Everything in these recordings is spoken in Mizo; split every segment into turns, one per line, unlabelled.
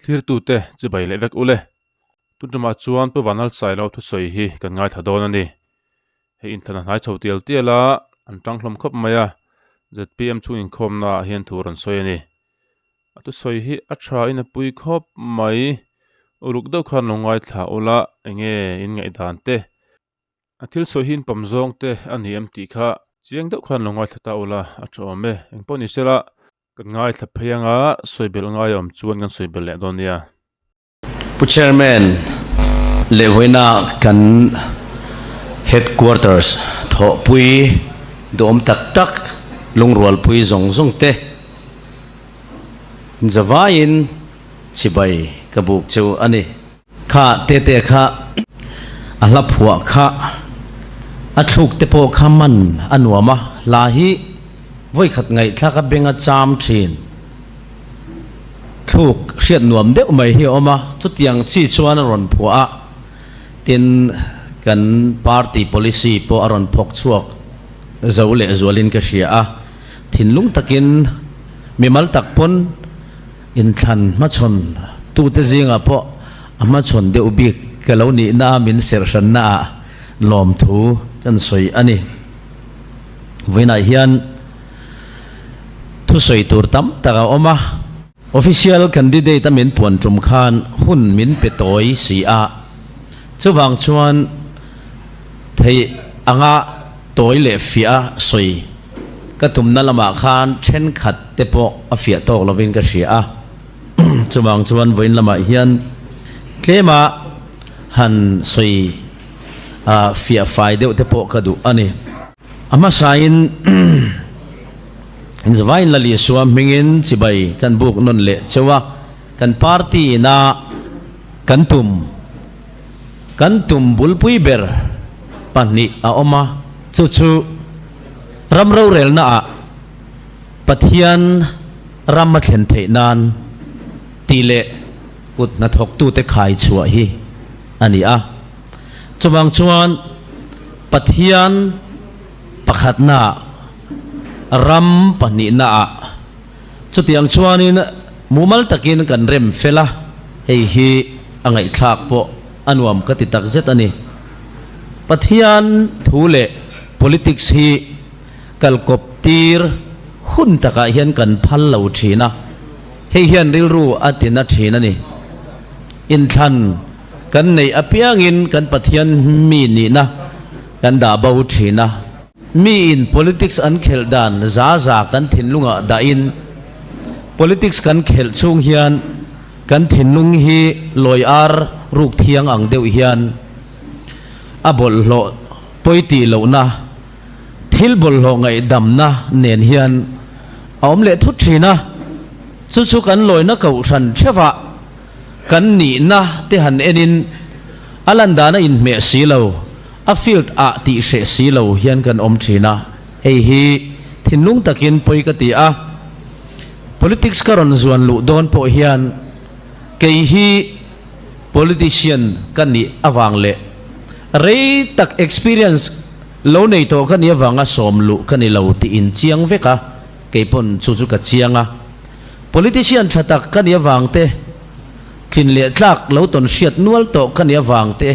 Thlirtute chibai leh vek ule. Tun tumah chuan Pu Vanlalsailo thusawi hi kan ngaithla dawn a ni. Hei inthlan a hnai chho tial tial a, an tang hlawm khawp mai a, zpm chhung inkhawmna ah hian thu rawn sawi a ni. A thusawi hi a tha in a pui khawp mai. Uluk deuh khan lo ngaithla ula enge in ngaihdan te. A thil sawi hi inpawm zawng te a ni em tih kha chiang deuh khan lo ngaithla ta ula a tha awm e. Engpawh ni sela kan ngaithla phei anga sawi belh ngai awm chuan kan sawi belh leh dawn nia.
Pu Chairman, lehvawiina kan Headquarters thawhpui duhawm tak tak lungrualpui zawng zawng te zavaiin chibai ka buk chu a ni. Kha tete kha a hla phuah kha a thluk te pawh kha man a nuam a, hla hi vawikhat ngaihthlak a beng a cham thin. Thluk hriat nuam deuh mai hi a awm a, chutiang chi chuan a rawn phuah a, tin kan party policy pawh a rawn phawk chhuak zo leh zualin ka hria a, thinlung takin mimal tak pawn Inthlan hmachhawn tute zingah pawh a hmachhawn deuh bik ka lo nihna a min serhranna ah lawmthu kan sawi a ni. Vawiinah hian thusawi tur tam tak a awm a. Official candidate a min puan tum khan hun min pe tawi si a, chuvang chuan theih anga tawi leh fiah a sawi Ka tumna lamah khan thenkhat te pawh a fiah tawk lovin ka hria a, chuvang chuan vawiin lamah hian tlema han sawi fiah fai deuh te pawh ka duh a ni. A hmasain Zavain Lalisua hmingin chibai kan buk nawn leh cheu a, kan party ina kan tum kan tum bulpui ber pahnih a awm a, chu chu Ram rorelna ah Pathian ram a thlen theih nan tih leh kut hnathawktute khai chhuah hi a ni a. Chuvang chuan Pathian pakhatna ah, ram pahnihna ah chutiang chuanin mumal takin kan rem fel a, hei hi a ngaihthlak pawh a nuam ka ti takzet a ni. Pathian thu leh Politics hi kalkawp tir hun takah hian kan phal lo thin a, hei hian rilru a tina thin a ni. Inthlan kan neih apiangin kan Pathian mi nihna kan dah bo thin a. Miin politics an khelh dan za za kan thinlungah dahin politics kan khelh chhung hian kan thinlung hi lawi ar ruk thiang ang deuh hian a bawlhhlawh pawi tih lohna, thil bawlhhlawh ngaihdamna nen hian a awm leh thut thin a, chu chu kan lawina kohhran theuhah kan nihna te han enin a lan dan a inhmeh si lo, a field ah tih hreh si lo hian kan awm thin a, hei hi thinlung takin pawi ka ti a, politics ka rawn zuan luh dawn pawh hian kei hi Politician ka nih avang leh rei tak experience lo nei tawh ka nih avanga sawm luh ka ni lo tih in chiang vek a, kei pawn chu chu ka chiang a. Politician tha tak ka nih avang te, tlin leh tlak lo tawn hriat nual tawh ka nih avang te,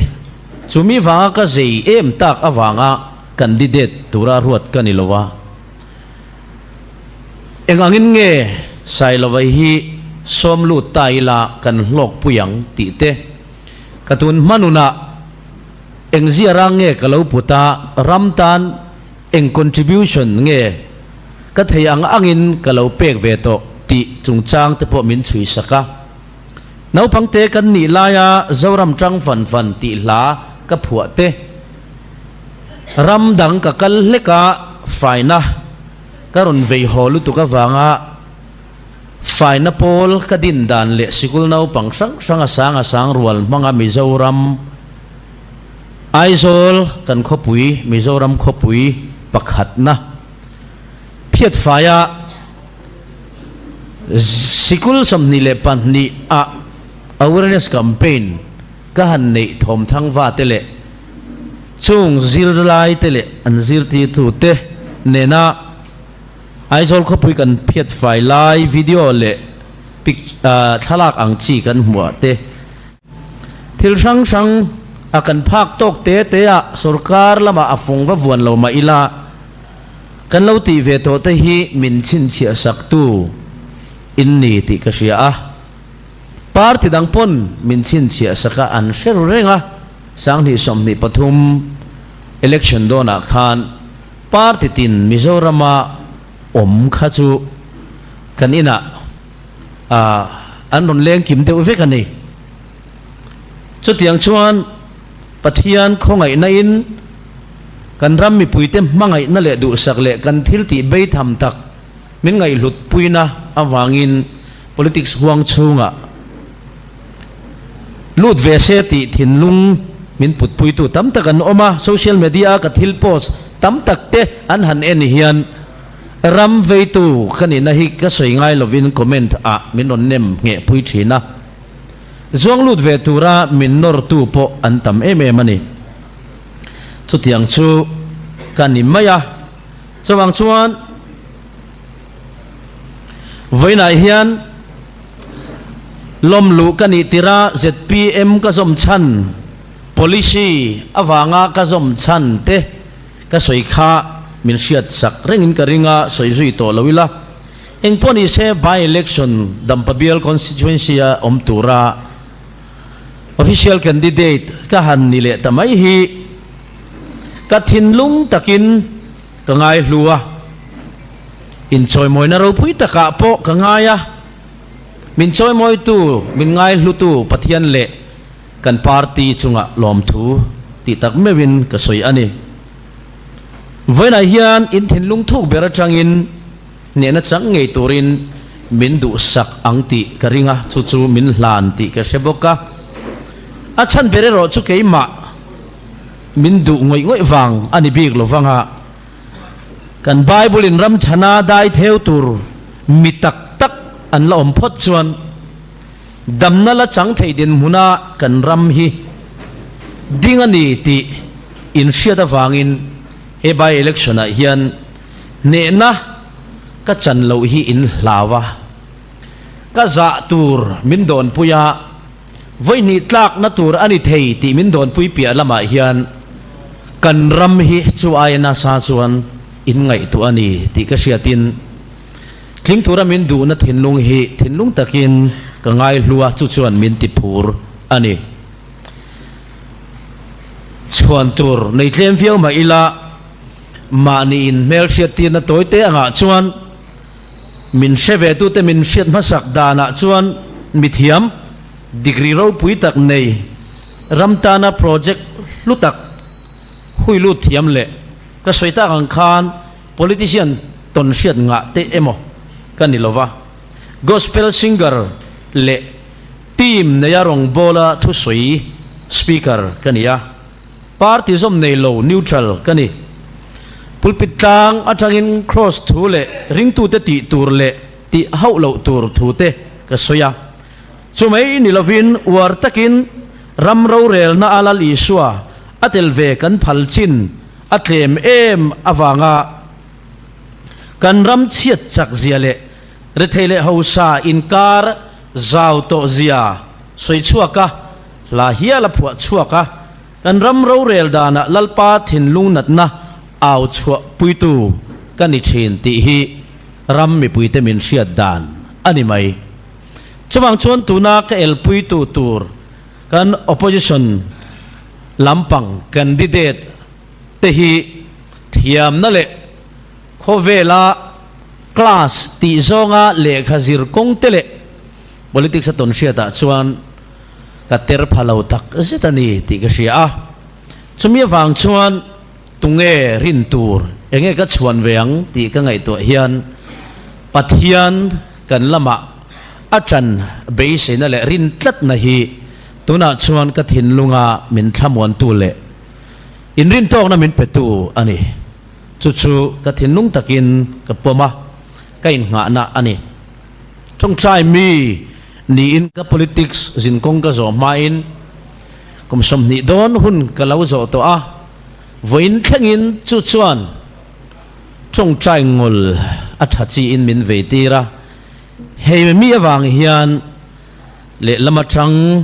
chumi vanga ka zei em tak avanga candidate tura ruat ka ni lo a. Eng angin nge Sailova hi sawm lut ta ila kan hlawk pui ang tih te, ka tun hmanunah eng zia rang nge ka lo put a, ram tan eng contribution nge ka thei ang angin ka lo pek ve tawh tih chungchang te pawh min chhui sak a. Naupang te kan nih laia Zoram tang fan fan tih hla ka phuah te, Ram dang ka kal hlek a, faina ka rawn vei haw lutuk avanga faina pawl ka din dan leh sikul naupang hrang hrang a sang a sang rual hmanga Mizoram Aizawl kan khawpui Mizoram khawpui pakhatna phiat faia sikul 22 ah awareness campaign ka han neih thawmthang va te leh Chung zirlai te leh an zirtirtu te nena Aizawl khawpui kan phiat fai lai video leh Pic thlalak ang chi kan hmuah te. Thil hrang hrang a kan phak tawk te te a sorkar lamah a fung va vuan lo mah ila, kan lo tih ve tawh te hi min chhinchhiah sak tu in ni tih ka hria a. Party dang pawn min chhinchhiah sak a an hre ru reng a, 2023 election dawnah khan party tin Mizorama awm kha chu kan inah an rawn leng kim deuh vek a ni. Chutiang chuan Pathian khawngaihna in kan ram mipuite hmangaihna leh duhsak leh kan thil tih beitham tak min ngaihhlut puina avangin politics huang chhungah lut ve se tih thinlung min putpuitu tam tak an awm a, social media a ka thil post tam tak te an han en hian ram veitu ka nihna hi ka sawi ngai lovin comment ah min rawn nem ngheh pui thin a, zuang lut ve tura min nawrtu pawh an tam em em a ni. Chutiang chu ka ni mai a, chuvang chuan Vawiinah hian lawmluh ka nih tirh a zpm ka zawm chhan, policy avanga ka zawm chhan te ka sawi kha min hriat sak rengin ka ring a, sawi zui tawh lo ila. Engpawh ni se by-election Dampa bial constituency a awm tura official candidate ka han ni leh ta mai hi ka thinlung takin ka ngaihlu a. Inchawimawina ropui takah pawh ka ngai a, min chawimawitu, min ngaihlutu Pathian leh kan party chungah lawmthu tih tak meuhin ka sawi a ni. Vawiinah hian in thinlung thuk ber atangin hnehna chang ngei turin min duhsak ang tih ka ring a, chu chu min hlan tih ka hre bawk a. A chhan ber erawh chu keimah min duh ngawih ngawih vang a ni bik lovang a. Kan Bible in ram chhana dai theu tur mi tak tak an la awm phawt chuan damna la chang thei dinhmuna kan ram hi ding a ni tih in hriat avangin he by election ah hian hnehna ka chan loh hi in hlau a, ka zah tur min dawnpui a. Vawihnih tlakna tur a ni thei tih min dawnpui piah lamah hian kan ram hi chu aia nasa chuan in ngaihtuah a ni tih ka hriatin tling tura min duhna thinlung hi thinlung takin ka ngaihlu a, chu chuan min ti phur a ni. Chhuan tur nei tlem viau mah ila mahni in hmelhriattirna tawite angah chuan Min hre ve tute min hriat hmasak danah chuan mithiam, degree ropui tak nei, ram tana project hlu tak hui lut thiam leh ka sawi tak ang khan politician tawn hriat ngah te emaw ka ni lova, gospel singer leh team neia rawngbawla thusawi speaker ka ni a. Party zawm nei lo, neutral, ka ni. Pulpit tlang atangin Kross thu leh ringtute tih tur leh tih hauh loh tur thu te ka sawi a. Chumai ni lovin uar takin ram rorelna a Lal Isua a tel ve kan phal chin a tlem em avanga kan ram chhiat chak zia leh rethei leh hausa inkar zau tawh zia sawi chhuak a, Hla hial a phuah chhuak a, kan ram rorel danah Lalpa thinlung natna au chhuah puitu ka ni thin tih hi ram mipuite min hriat dan a ni mai. Chuvang chuan tuna ka elpuitu tur kan opposition lampang candidate te hi thiamna leh khawvela class tih zawnga lehkha zir kawng te leh politics a tawn hriatah chuan ka ter pha lo tak zet a ni tih ka hria a, chumi avang chuan tunge rin tur enge ka chhuan ve ang tih ka ngaihtuah hian Pathian kan lamah a ṭan beiseina leh rin tlatna hi tunah chuan ka thinlunga min thlamuantu leh inrintawkna min petu a ni. Chu chu ka thinlung takin ka pawm a, ka innghahna a ni. Tawngtai mi niin ka politics zinkawng ka zawh hmain kum 20 dawn hun ka lo zawh tawh a, vawiin thlengin chu chuan tawngtai ngawl a tha chiin min vei tir a. Hei mi avang hian lehlam atang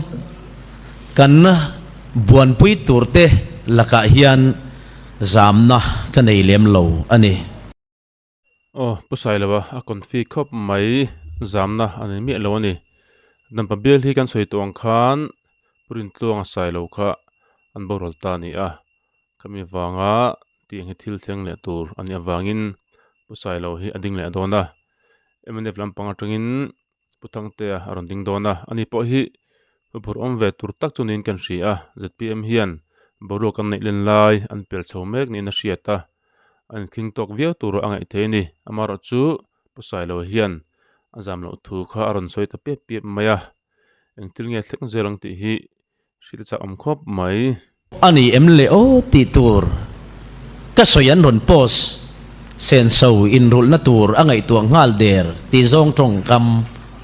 kan buanpui turte lakah hian zamna ka nei lem lo a ni.
Aw, Pu Sailova a confi khawp mai zamna a nei miah lo a ni. Dampa bial hi kan sawi tawh ang khan Pu Rintluanga Sailo kha an boral ta a ni a, khami vanga tih ang hi thil thleng leh tur a nih avangin Pu Sailo hi a ding leh dawn a, mnf lampang atangin Pu Thangtea a rawn ding dawn a, ani pawh hi huphurh awm ve tur tak chu niin kan hria a, zpm hian boruak an neih len lai an pel chho mek niin a hriat a, a inkhing tawk viau tur a ngaih thei a ni. Amaherawhchu Pu Sailo hian a zam loh thu kha a rawn sawi ta piap piap mai a, engthil nge thleng zel ang tih hi hrilh chak awm khawp mai.
A ni em le aw tih tur ka sawi an rawn post senso inrulhna tur a ngaihtuah nghal der tih zawng tawngkam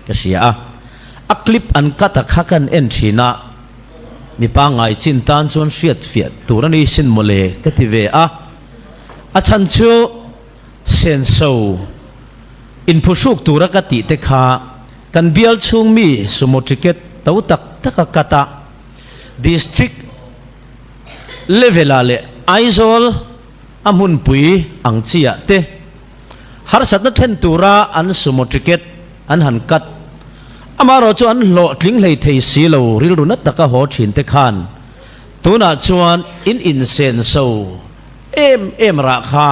ka hria a, a clip an cut a kha kan en thin a, mi pangngai chin tan chuan hriat fiah tur a ni sin mawle ka ti ve a, a chhan chu senso inphuhruk tura ka tih te kha kan bial chhung mi sumo ticket to tak tak a cut a, District level ah leh Aizawl a hmunpui ang chi ah te harsatna thlen tura an sumo ticket an han cut. Amaherawh chu an hlawhtling hlei thei si lo rilru na taka haw thin te khan tunah chuan in insenso em em rah kha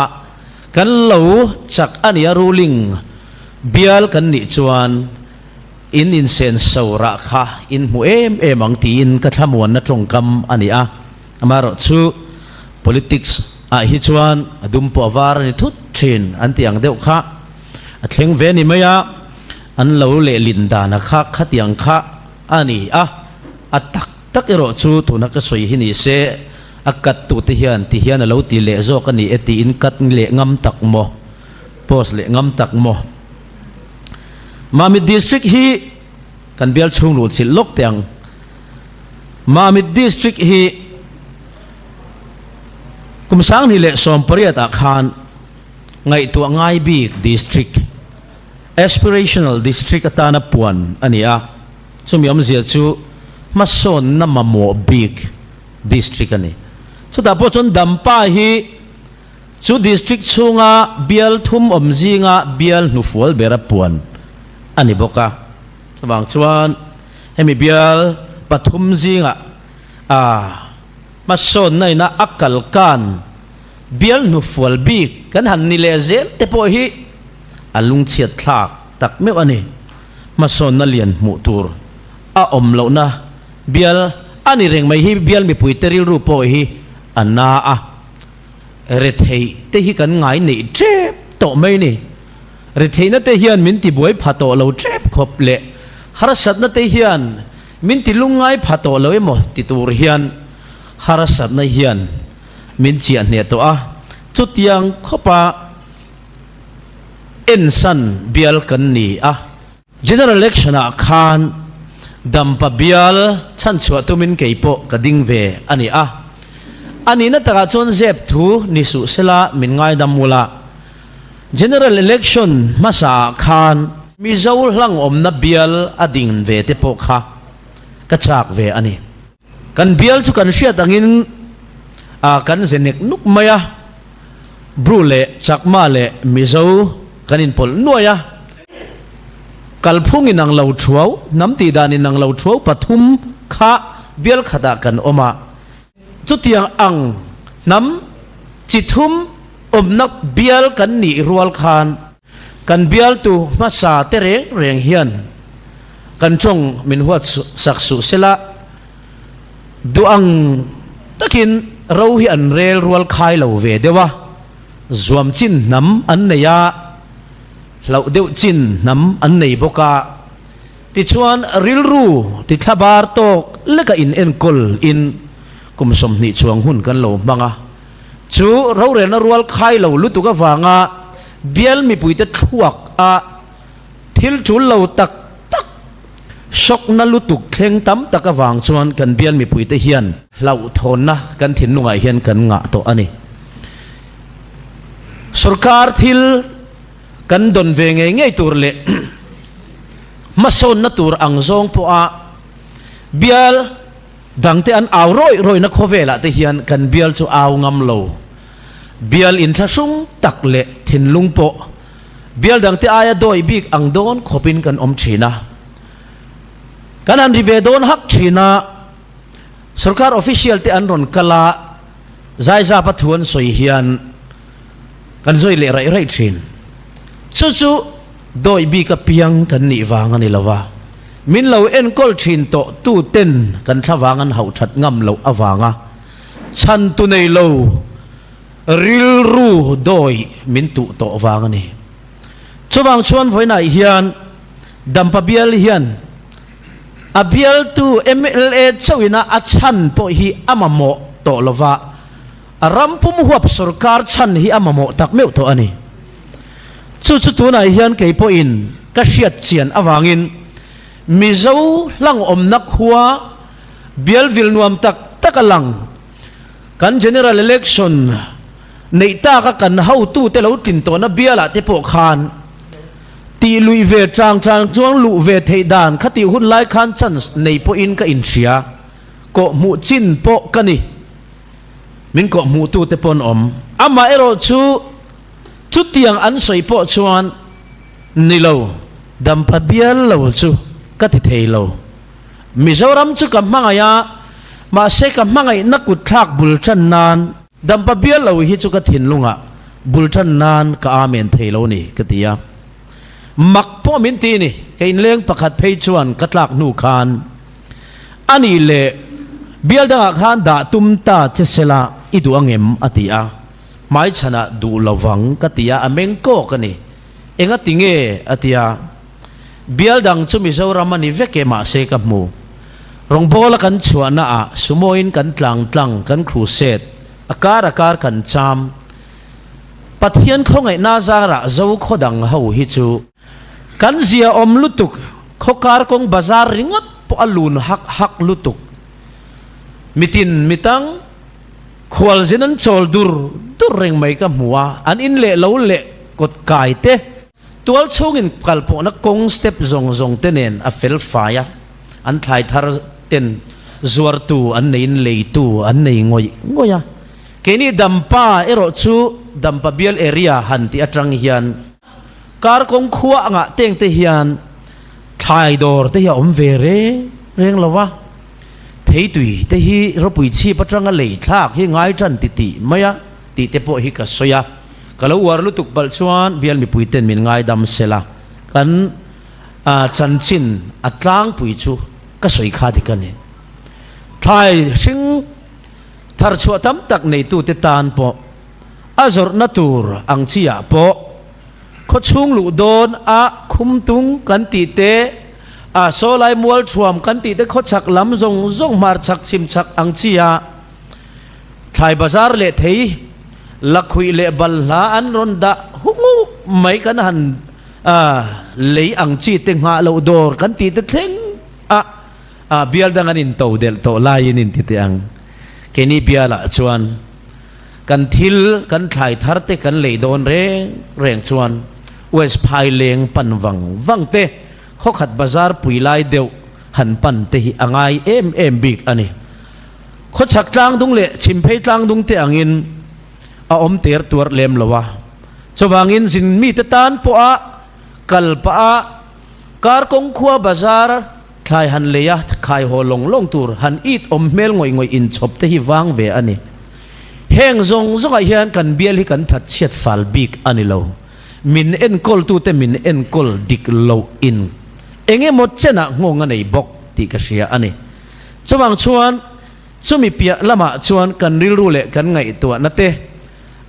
kan lo chak a nia ruling bial kan nih chuan In insenso rah kha in hmu em em ang tiin ka thlamuanna tawngkam a ni a, amaherawhchu politics ah hi chuan a dum pawh a var a ni thut thin an tih ang deuh kha a thleng ve ni mai a, an lo lehlin dana kha khatiang kha a ni a, a tak tak erawh chu tuna ka sawi hi ni se a cut tute hian ti hian a lo ti leh zawk a ni e tiin cut leh ngam tak maw, post leh ngam tak maw. Mamit District hi kan bial chhung luh chilh lawk teh ang. Mamit District hi kum sanghnih leh 18 ah khan ngaihtuah ngai bik District, Aspirational District atana puan a ni a, chumi awmzia chu hmasawnna mamawh bik District a ni. Chutah pawh chuan Dampa hi Chu district chhunga bial thum awm zinga bial hnufual bera puan a ni bawk a. Chuvang chuan hemi bial pathum zinga a hmasawnna ina a kalkan bial hnufual bik kan han ni leh zel te pawh hi a lungchhiat thlak tak meuh a ni. Hmasawnna lian hmuh tur a awm lohna bial a ni reng mai hi bial mipuite rilru pawh hi a na a. Retheih te hi kan ngai neih tep tawh mai ni. Retheihna te hian min ti buai pha tawh lo tep khawp leh harsatna te hian min ti lungngai pha tawh lo emaw ti tur hian harsatna hian min chiah hneh tawh a. Chutiang khawpa ensan bial kan ni a. General Election ah khan Dampa bial chhanchhuah tumin kei pawh ka ding ve a ni a. A nihna takah chuan zep thu ni suh sela min ngaidam mul a. General Election hmasa ah khan Mizo hlang awmna bial a ding ve te pawh kha ka chak ve a ni. Kan bial chu kan hriat angin a kan ze nek nuk mai a, Bru leh Chakma leh Mizo kan inpawlh nuai a, kalphung inang lo thuau, hnam tih dan inang lo thuau pathum kha bial khatah kan awm a, chutiang ang hnam chi thum awmna bial kan nih rual khan Kan bialtu hmasa te reng reng hian kan tawng min huat sak suh sela, duh ang takin ro hi an rel rual khai lo ve deuh a, zuam chin hnam an nei a, hlauh deuh chin hnam an nei bawk a, tichuan rilru ti thlabar tawk leka in enkawl in kum 20 chuang hun kan lo hmang a. Chu rorelna rual khai lo lutuk avanga bial mipuite thluak a thil tul lo tak tak sawkna lutuk thleng tam tak avang chuan kan bial mipuite hian hlauhthawnna kan thinlungah hian kan ngah tawh a ni. Sorkar thil kan dawn ve ngei ngei tur leh. Hmasawnna tur ang zawng pawha bial dangte an au rawih rawihna khawvelah te hian kan bial chu au ngam lo. Bial inthlahrung tak leh thinlung pawh bial dangte aia dawi bik ang dawn khawpin kan awm thin a. Kan han ri ve dawn hak thin a, sorkar official te an rawn kal a, zaizapa thu an sawi hian kan zawi leh raih raih thin. Chu chu dawi bik apiang kan nih vang a ni lo a, min lo enkawl thin tawh tu ten kan thlavang an hauh that ngam loh avanga chhan tu nei lo rilru dawi min tuh tawh vang a ni. Chuvang chuan vawiinah hian Dampa bial hian a bialtu mla chauhina a chhan pawh hi a mamawh tawh lova, a ram pum huap sorkar chhan hi a mamawh tak meuh tawh a ni. Chu chu tunah hian kei pawhin ka hriat chian avangin Mizo hlangawmna khua bial vil nuam tak tak a lang kan General Election neih taka kan hotute lo tlin tawhna bialah te pawh khan Tih luih ve chang chang chuan luh ve theih dan kha tih hun lai khan chance nei pawhin ka inhria. Kawh hmuh chin pawh ka ni. Min kawh hmuh tu te pawh an awm. Amah erawh chu chutiang an sawi pawh chuan ni lo, dampa bial lo chu ka ti thei lo. Mizoram chu ka hmangaih a, mahse ka hmangaihna kut thlak bul tan nan, Dampa bial lo hi chu ka thinlungah bul tan nan ka amen thei lo ni ka ti a. Mak pawh min ti ni, ka inleng pakhat phei chuan ka tlak hnu khan a nih leh bial dangah khan dah tum ta che sela i duh angem a ti a, hmaichhanah duh lovang ka ti a, a meng kawk a ni. Enga ti nge a ti a, bial dang chu Mizoram a ni vek e mahse ka hmu. Rawngbawla kan chhuahna ah sumoin kan tlang tlang, kan crusade, a kar a kar kan cham. Pathian khawngaihna zarah zo khaw dang ho hi chu kan zia awm lutuk, khaw kar kawng bazar ringawt pawh a lun hak hak lutuk. Mitin mitang khualzin an chawl dur dur reng mai ka hmu a, an in leh lo leh kawt kai te, Tual chhungin kal pawhna kawng step zawng zawng te nen a fel fai a, an thlai thar ten zuartu an neiin leitu an nei ngawih ngawih a. Keini Dampa erawh chu Dampa bial area han tih atang hian kar kawng khua angah teng te hian thlai dawr te hi a awm ve reng reng lo a, theitui te hi ropui chhip atanga lei thlak hi ngai tan ti tih mai a tih te pawh hi ka sawi a. Ka lo uar lutuk palh chuan bial mipui ten min ngaidam sela, kan chanchin a tlangpui chu ka sawi kha dik a ni. Thlai hring thar chhuah tam tak neitute tan pawh a zawrhna tur ang chi ah pawh khawchhung luh dawn a khumtung kan tih te, a sawlai mual thuam kan tih te khawchhak lam zawng zawng hmarchhak chhimchhak ang chi ah Thlai bazar leh thei lakhuih leh balhla an rawn dah hung mai kan han lei ang chi te nghah loh dawr kan tih te thleng a bial dang an in to delh tawh laiin in ti teh ang. Keini bialah chuan kan thil kan thlai thar te kan lei dawn reng reng chuan West Phaileng pan vang vang te khawkhat bazar pui lai deuh han pan te hi a ngai em em bik a ni. Khawchhak tlangdung leh chhimphei tlangdung te angin a awm ter tuar lem lo a. Chuvangin zin mite tan pawha kal pah a Karkawng khua bazar thlai han lei a khai haw lawng lawng tur han it awm hmel ngawih ngawih inchhawp te hi vang ve a ni. Heng zawng zawngah hian kan bial hi kan that chhiat fal bik a ni lo. Min enkawl tute min enkawl dik loh in eng emaw chenah nghawng a nei bawk tih ka hria a ni. Chuvang chuan chumi piah lamah chuan kan rilru leh kan ngaihtuahna te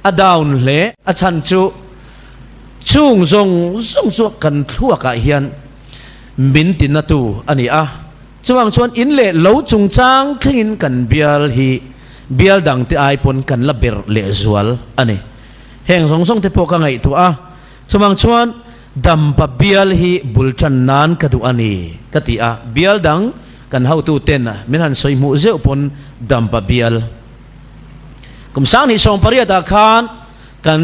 a down hle. A chhan chu chung zawng zawng chu kan thluakah hian min tinatu a ni a. Chuvang chuan in leh lo chungchang thlengin kan bial hi bial dangte ai pawn kan la ber lehzual a ni. Heng zawng zawng te pawh ka ngaihtuah a. Chuvang chuan Dampa bial hi bul tan nan ka duh a ni, ka ti a. Bial dang kan hotu ten min han sawi hmuh zeuh pawn Dampa bial kum 2018 ah khan kan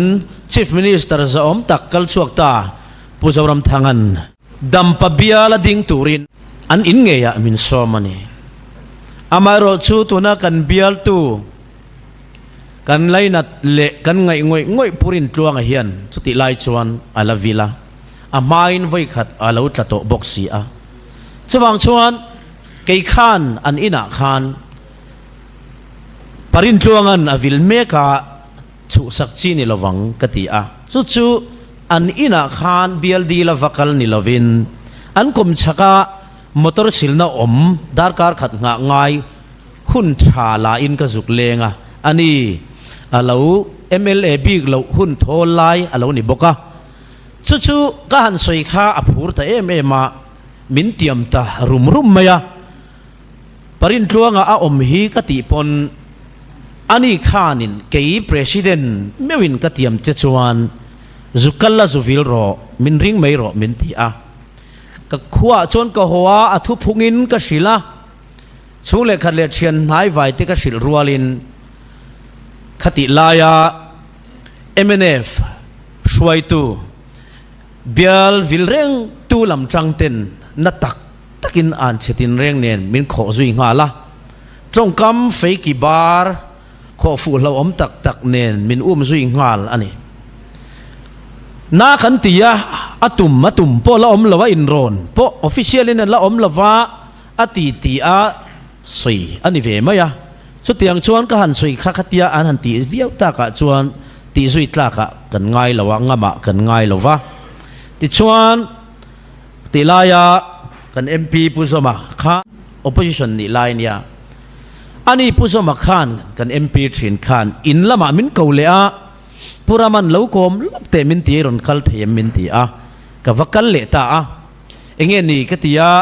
Chief Minister zahawm tak kal chhuak ta Pu Zoramthanga'n. Dampa biala ding turin an in ngeiah min sawm a ni. Amaherawhchu tuna kan bialtu kan lainat leh kan ngaih ngawih ngawih Purin Tluanga hian chutih lai chuan a la vil a, a hmain vawikhat a lo tla tawh bawk si a. Chuvang chuan kei khan an inah khan Parin Tluanga'n a vil mek a, chhuhsak chi ni lovang ka ti a. Chu chu an inah khan bial dil a va kal ni lovin an kum chhaka motor silna awm darkar khat nghah ngai hun tha lain ka zuk leng a, a ni a lo mla bik loh hun thawl lai a lo ni bawk a. Chu chu ka han sawi kha a phur ta em em a, min tiam ta rum rum mai a. Parintluanga a awm hi ka tih pawn ani khanin kei President meuhin ka tiam che chuan zu kal la zu vil rawh, min ring mai rawh min ti a. Ka khuaah chuan ka haw a, a thuphungin ka hrilh a, chhung leh khat leh thian hnai vai te ka hrilh rualin khatih laia mnf hruaitu bial vil reng tu lam tang ten na tak takin an chhe tinreng nen min khawh zui nghal a, tawngkam feiki bar khawh fuh hlauhawm tak tak nen min um zui nghal a ni. Na kan ti a, a tum a tum pawh la awm lo a, inrawn pawh official in an la awm lo va, a ti ti a sawi a ni ve mai a. Chutiang chuan ka han sawi kha khatia an han tih viau takah chuan tih zui tlakah kan ngai lo a, ngamah kan ngai lo va. Tichuan. Tih laia kan MP Pu Zawma kha opposition nih lai nia. Ani Pu Zawma khan kan MP thin khan in lamah min ko leh a, Pu Raman lo kawm lawk teh min ti rawn kal thei em min ti a, ka va kal leh ta a. Enge ni ka ti a,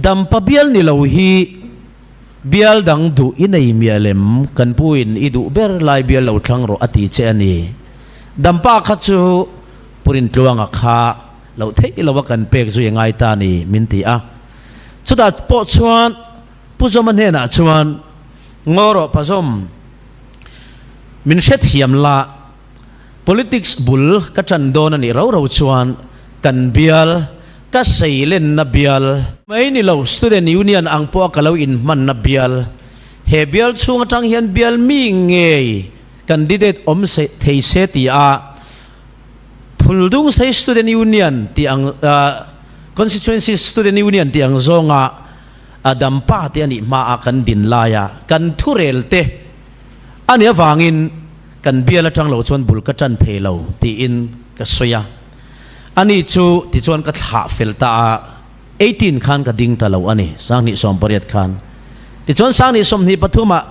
Dampa bial ni lo hi bial dang duh i nei mial em, kan pu in i duh ber lai bial lo thlang rawh a ti che a ni. Dampa kha chu Pu Rintluanga kha Loh theih lo a kan pek zui a ngai ta ni min ti a. Chutah pawh chuan Pu Zawma hnenah chuan Ngaw rawh Pa Zawm, min hrethiam la, politics bul ka tan dawn a nih rau rau chuan kan bial, ka seilenna bial, mai ni lo Student Union ang pawha ka lo inhmanna bial, he bial chhung atang hian bial mi ngei candidate awm thei se ti a, Phuldung Sei Student Union tih ang Constituency Student Union tih ang zawnga a dampa te a nih hmaa kan din laia kan thurel te a nih avangin kan bial atang lo chuan bul ka tan thei lo tiin ka sawi a. Ani chu tichuan ka thlah fel ta a, 18 khan ka ding ta lo a ni, 2018 khan. Tichuan 2023 ah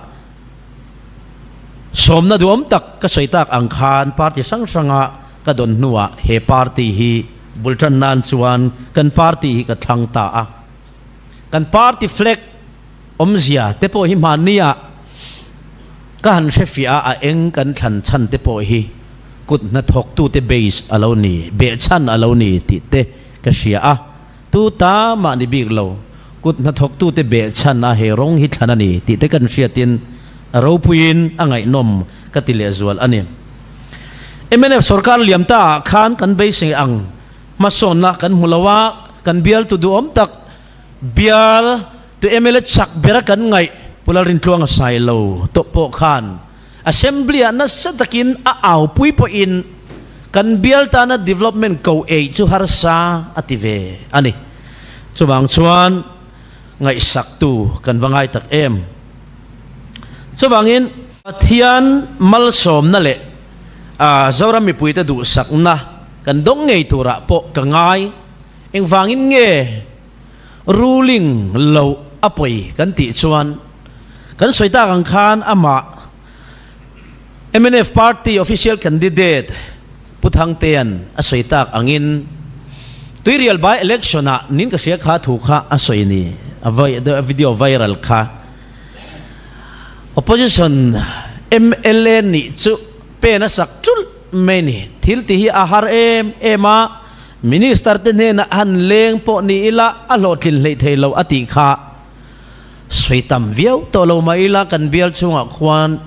Sawmna duhawm tak ka sawi tak ang khan party hrang hranga ka dawn hnuah he party hi bul tan nan chuan kan party hi ka thlang ta a. Kan party flag awmzia te pawh hi hmannia ka han hre fiah a, a eng kan thlan chhan te pawh hi kut hnathawktute base a lo ni, behchhan a lo ni tih te ka hria a. Tu ta mah ni bik lo, kut hnathawktute behchhan a he rawng hi thlan a ni tih te kan hriatin a ropuiin a ngaihnawm ka ti lehzual a ni. Mnf sorkar liam ta ah khan kan beisei ang hmasawnna kan hmu lo a, kan bialtu duhawm tak bial tu mla chak bera kan ngaih Pu Lalrintluanga Sailo tawh pawh khan Assembly ah nasa takin a aupui pawhin kan bial tana development ko ei chu harsa a ti ve a ni. Chuvang chuan ngaihsaktu kan va ngai tak em. Chuvangin Pathian malsawmna leh Zoram mipuite duhsakna kan dawng ngei turah pawh ka ngai. Engvangin nge ruling loh a pawi kan tih chuan kan sawi tak ang khan amah mnf party official candidate Pu Thangtea'n a sawi tak angin Tuirial by election ah nin ka hria kha thu kha a sawi ni a video viral kha opposition mla nih chu pen a sak ṭulh mai ni thil ti hi a har em em a. Minister te hnenah han leng pawh ni ila a hlawhtlin hleih thei lo a tih kha sawi tam viau tawh lo mah ila kan bial chhungah khuan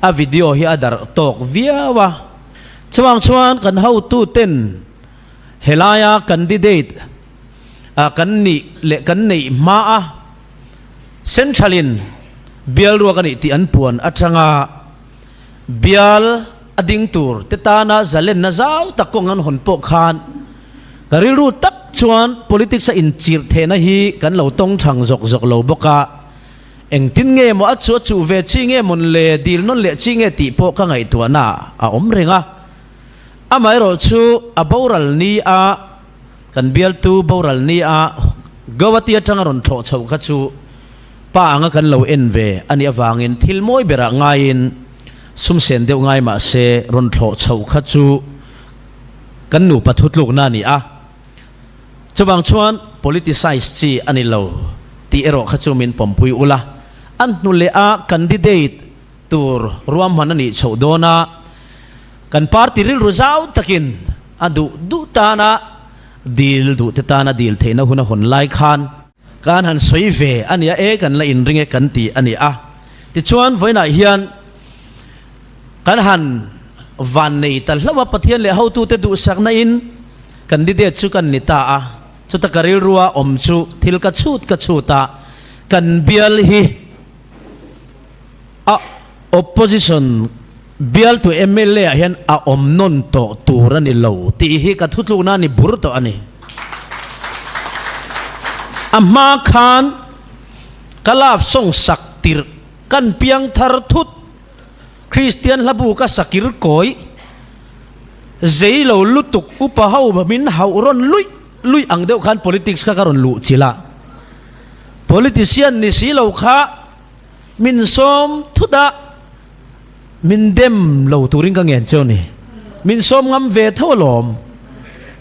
a video hi a darh tawk viau a. Chuvang chuan kan hotu ten helaia candidate. Kan nih leh kan neih hma a Central in bial ruak a nih tih an puan atanga bial a ding tur te tana zalenna zau tak kawng an hawn pawh khan ka rilru tak chuan politics a inchirh thehna hi kan lo tawng thang zawk zawk lo bawk a, engtin nge maw a chu a chuh ve chi nge mawn le dil nawn leh chi nge tih pawh ka ngaihtuahna a awm reng a. Amaherawh chu a boral ni a. Kan bialtu boral ni a Guwahati atanga rawn thlawh chhoh kha chu pa anga kan lo en ve a nih avangin thil mawi berah ngaiin sum sen deuh ngai mah se rawn thlawh chhoh kha chu kan nupa thutlukna a ni a. Chuvang chuan politicize chi a ni lo tih erawh kha chu min pawmpui ula. A hnu leh a candidate tur ruahman a nih chhoh dawn a, Kan party rilru zau takin a duh duh tana dil duh te tana dil theihna hun a hawn lai khan kan han sawi ve a nia e, kan la inring e kan ti a ni a. Tichuan vawiinah hian kan han van nei ta hlauh a, Pathian leh hotute duhsakna in candidate chu kan ni ta a, chuta ka rilrua awm chu thil ka chhut ka chhut a, kan bial hi a Opposition bialtu mla ah hian a awm nawn tawh tur a ni lo tih hi ka thutlukna a ni bur tawh a ni. A hma khan ka love song sak tirh kan piang thar thut Kristian hlabu ka sakir kawi zei lo lutuk upa ho min hauh rawn luih luih ang deuh khan politics kha ka rawn luh chilh a. Politician ni si lo kha Min sawm thut a, min dem lo turin ka ngen cheu ni. Min sawm ngam ve tho alawm.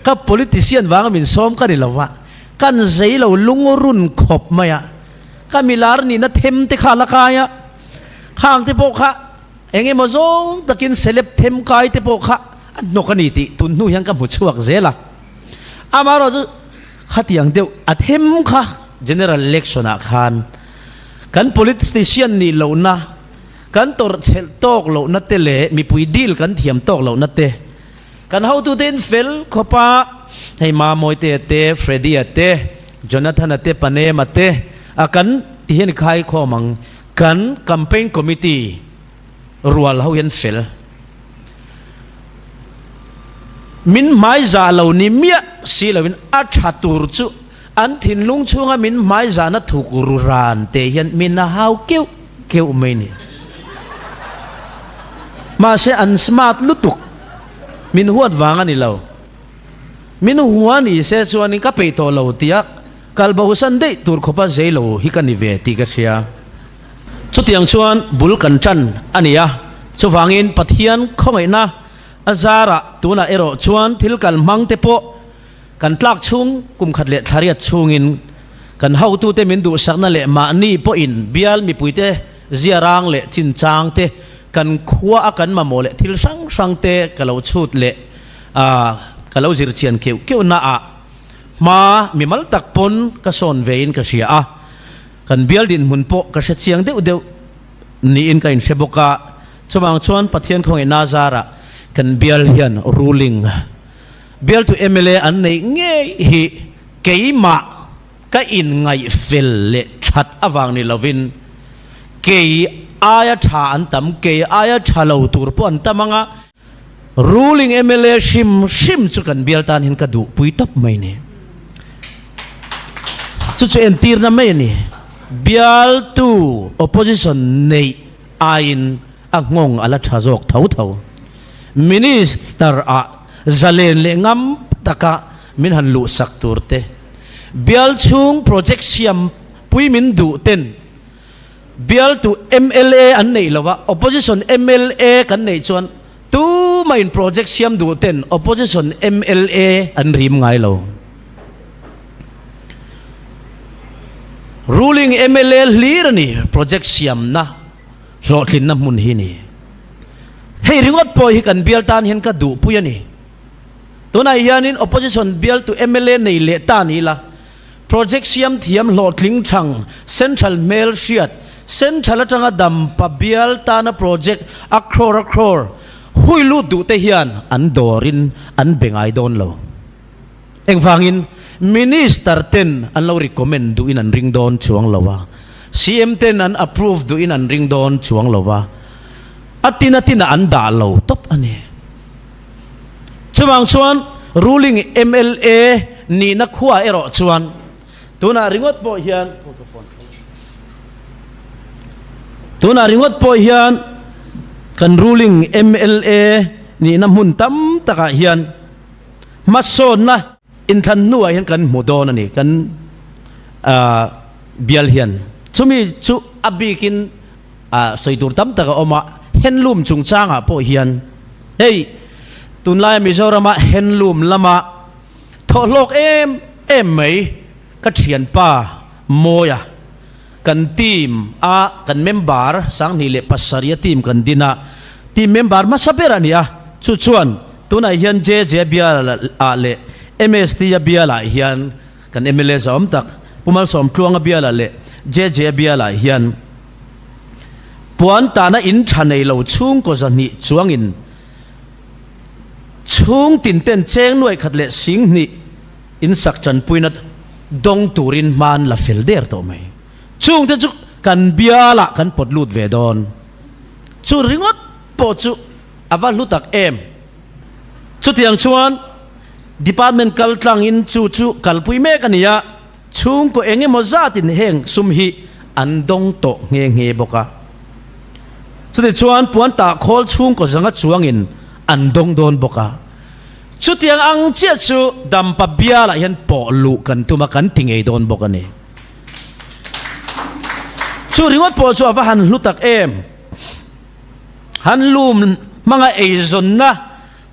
Ka politician vanga min sawm ka ni lo va, kan zei lo lungrun khawp mai a. Ka milar nihna them te kha la kai a, khang te pawh kha eng emaw zawng takin celeb them kai te pawh kha a hnawk a ni tih tun hnu hian ka hmu chhuak zel a. Amaherawhchu khatiang deuh a them kha general election ah khan Kan politician nih lohna, kan tawrh chhelh tawk lohna te leh mipui deal kan thiam tawk lohna te, kan hotute in fel khawp a, hei Mamawite te, Freddy-a te, Jonathan-a te, Panema te, a kan ti hian i khai khawm ang, kan campaign committee rual ho hian fel. Min hmaiza lo ni miah si loin a tha tur chu An thinlung chhunga min hmaizahna thuk ru ran te hian min a hau keuh keuh mai ni. Mahse an smart lutuk, min huat vang a ni lo. Min hua ni se chuanin ka peih tawh lo tia kal bosan daih tur khawpa zei lo hi ka ni ve tih ka hria. Chutiang chuan bul kan tan a ni a, chuvangin Pathian khawngaihna a zarah tunah erawh chuan thil kal hmang te pawh Kan tlak chhung kum khat leh thlariat chhungin kan hotute min duhsakna leh mahni pawhin bial mipuite ziarang leh chinchang te, kan khua a kan mamawh leh thil hrang hrang te ka lo chhut leh ka lo zir chian keuh keuh na ah hma mimal tak pawn ka sawn ve in ka hria a, kan bial dinhmun pawh ka hre chiang deuh deuh niin ka inhre bawk a, chuvang chuan Pathian khawngaihna zarah kan bial hian ruling Bialtu mla an neih ngei hi keimah ka inngaihfel leh that avang ni lovin kei aia tha an tam, kei aia tha lo tur pawh an tam ang a, ruling mla hrim hrim chu kan bial tan hian ka duhpui tawp mai ni. Chu chu entirna mai a ni. Bialtu opposition neih aiin a nghawng a la tha zawk tho tho. Minister ah zalen leh ngam taka min han luhsak tur te, bial chhung project siam pui min duh ten bialtu mla an neih lo a, opposition mla kan neih chuan tumah in project siam duh ten opposition mla an rim ngai lo. Ruling mla hlir a ni project siamna. Hlawhtlinna hmun hi ni. Hei ringawt pawh hi kan bial tan hian ka duhpui a ni. Tunah hianin opposition bialtu mla nei leh ta ni ila, project siam thiam hlawhtling chhang central hmel hriat, central atanga dampa bial tana project a crore a crore hui lut duh te hian an dawrin an be ngai dawn lo. Engvangin Minister ten an lo recommend duhin an ring dawn chuang lo a, CM ten an approve duhin an ring dawn chuang lo a, a tina tina an dah lo tawp a ni. Chuvang chuan ruling mla nihna khua erawh chuan tunah ringawt pawh hian tunah ringawt pawh hian kan ruling mla nihna hmun tam takah hian Hmasawnna inthlan hnuah hian kan hmu dawn a ni, kan bial hian. Chumi chu a bikin sawi tur tam tak a awm a, handloom chungchangah pawh hian hei tunlaia Mizorama handloom lama thawhhlawk em em mai ka thianpa Mawia kan team a kan member 2007 a team kan din a, team member hmasa ber a ni a, chu chuan tunah hian JJ bial ah leh MST a bial ah hian kan mla zawm tak Pu Malsawmtluanga bial ah leh JJ bial ah hian puan tana in tha nei lo chhungkaw 200 chuangin chhung tin ten cheng nuai khat leh 2000 In sak tanpuina dawng turin hman la fel der tawh mai. Chungte chu kan bialah kan pawt lut ve dawn. Chu ringawt pawh chu a va hlu tak em. Chutiang chuan department kal tlangin chu chu kalpui mek a ni a, chhungkaw eng emaw zatin heng sum hi an dawng tawh nghe nghe bawk a. Chutichuan puan tah khawl chhungkaw zanga chuangin an dawng dawn bawk a. Chutiang ang chiah chu Dampa bialah hian pawh luh kan tum a, kan ti ngei dawn bawk a ni. Chu ringawt pawh chu a va han hlu tak em! Han lum hmanga eizawnna